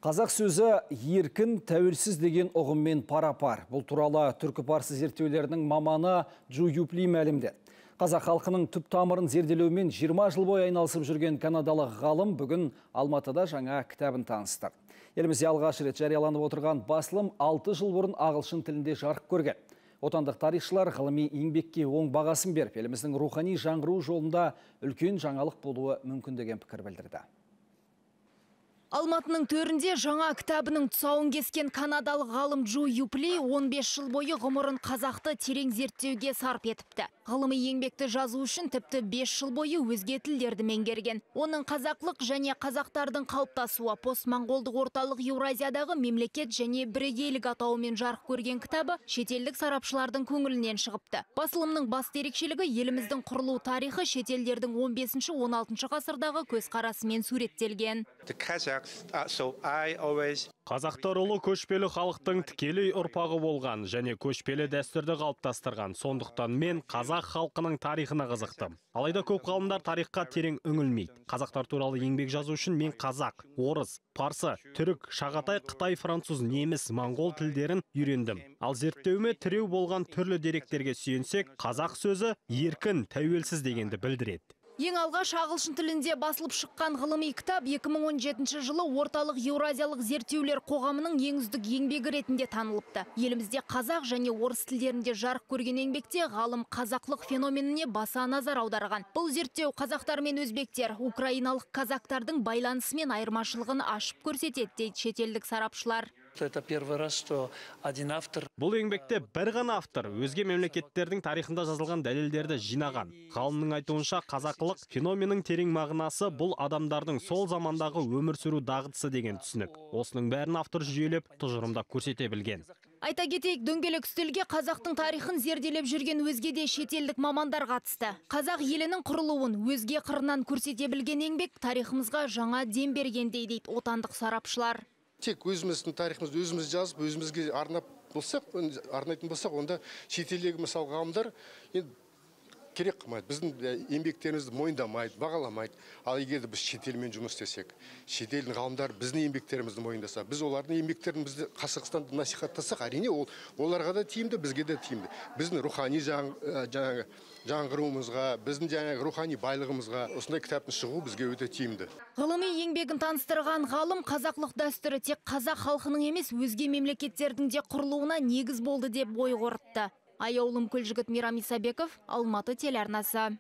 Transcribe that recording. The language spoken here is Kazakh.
Қазақ сөзі еркін, тәуелсіз деген ұғыммен пара-пар. Бұл туралы түркі-парсы зерттеулерінің маманы Джу Юпли мәлімдеді. Қазақ халқының түп тамырын зерделеумен 20 жыл бойы айналысып жүрген канадалық ғалым бүгін Алматыда жаңа кітабын таныстырды. Елімізде алғаш рет жарияланып отырған басылым 6 жыл бұрын ағылшын тілінде жарық көрген. Отандық тарихшылар ғылыми еңбекке оң бағасын беріп, еліміздің рухани жаңғыру жолында үлкен жаңалық болуы мүмкін деген пікір білдірді. Алматының төрінде жаңа кітабының тұсауын кескен канадалық ғалым Джу Юпли 15 жыл бойы ғұмырын қазақты терең зерттеуге сарп етіпті. Ғылыми еңбекті жазу үшін тіпті 5 жыл бойы өзге тілдерді меңгерген. Оның қазақлық және қазақтардың қалыптасуы постмоңғолдық орталық Еуразиядағы мемлекет және бірегейлік атауымен жарық көрген кітабы шетелдік сарапшылардың көңілінен шығыпты. Басылымның басты ерекшелігі еліміздің құрылу тарихы шетелдердің 15-16 ғасырдағы көзқарасымен суреттелген. Қазақтар ұлы көшпелі халықтың тікелей ұрпағы болған және көшпелі дәстүрді қалыптастырған. Сондықтан мен қазақ халқының тарихына қызықтым. Алайда көп ғалымдар тарихқа терең үңілмейді. Қазақтар туралы еңбек жазу үшін мен қазақ, орыс, парсы, түрік, шағатай, қытай, француз, неміс, моңғол тілдерін үйрендім. Ал зерттеуіме тіреу болған түрлі деректерге сүйенсек, қазақ сөзі еркін, тәуелсіз дегенді білдіреді. Ең алғаш ағылшын тілінде басылып шыққан ғылыми кітап 2017 жылы Орталық Еуразиялық зерттеулер қоғамының ең үздік еңбегі ретінде танылыпты. Елімізде қазақ және орыс тілдерінде жарық көрген еңбекте ғалым қазақлық феноменіне баса назар аударған. Бұл зерттеу қазақтар мен өзбектер, украиналық казактардың байланысы мен айырмашылығын ашып көрсетеді, дейді шетелдік сарапшылар. Это первый раз, что один автор. Бұл еңбекте бір ғана автор өзге мемлекеттердің тарихында жазылған дәлелдерді жинаған. Ғалымның айтуынша, қазақылық феноменнің терең мағынасы бұл адамдардың сол замандағы өмір сүру дағдысы деген түсінік. Осының бәрін автор жүйелеп, тұжырымдап көрсете білген. Айта кетейік, дөңгелек үстелге қазақтың тарихын зерделеп жүрген өзге де шетелдік мамандар қатысты. Қазақ елінің құрылуын өзге қырынан көрсете білген еңбек тарихымызға жаңа дем бергендей, дейді отандық сарапшылар. Тек өзіміздің тарихымызды өзіміз жазып, өзімізге арнап болсақ, арнайтын болсақ, онда шетелдегі мысалы ғалымдар енді керек қылмайды, біздің еңбектерімізді мойындамайды, бағаламайды. Ал егер де біз шетелмен жұмыс істесек, шетелдің ғалымдары біздің еңбектерімізді мойындаса, біз олардың еңбектерін бізді Қазақстанда насихаттасақ, әрине ол оларға да тиімді, бізге де тиімді. Біздің рухани жаңағы жаңғыруымызға, біздің жаңағы рухани байлығымызға осындай кітаптың шығуы бізге өте тиімді. Ғылыми еңбегін таныстырған ғалым қазақлық дәстүрі тек қазақ халқының емес, өзге мемлекеттердің де құрылуына негіз болды деп ой қорытты. Аяулым Көлжігіт, Мейрам Исабеков, Алматы телеарнасы.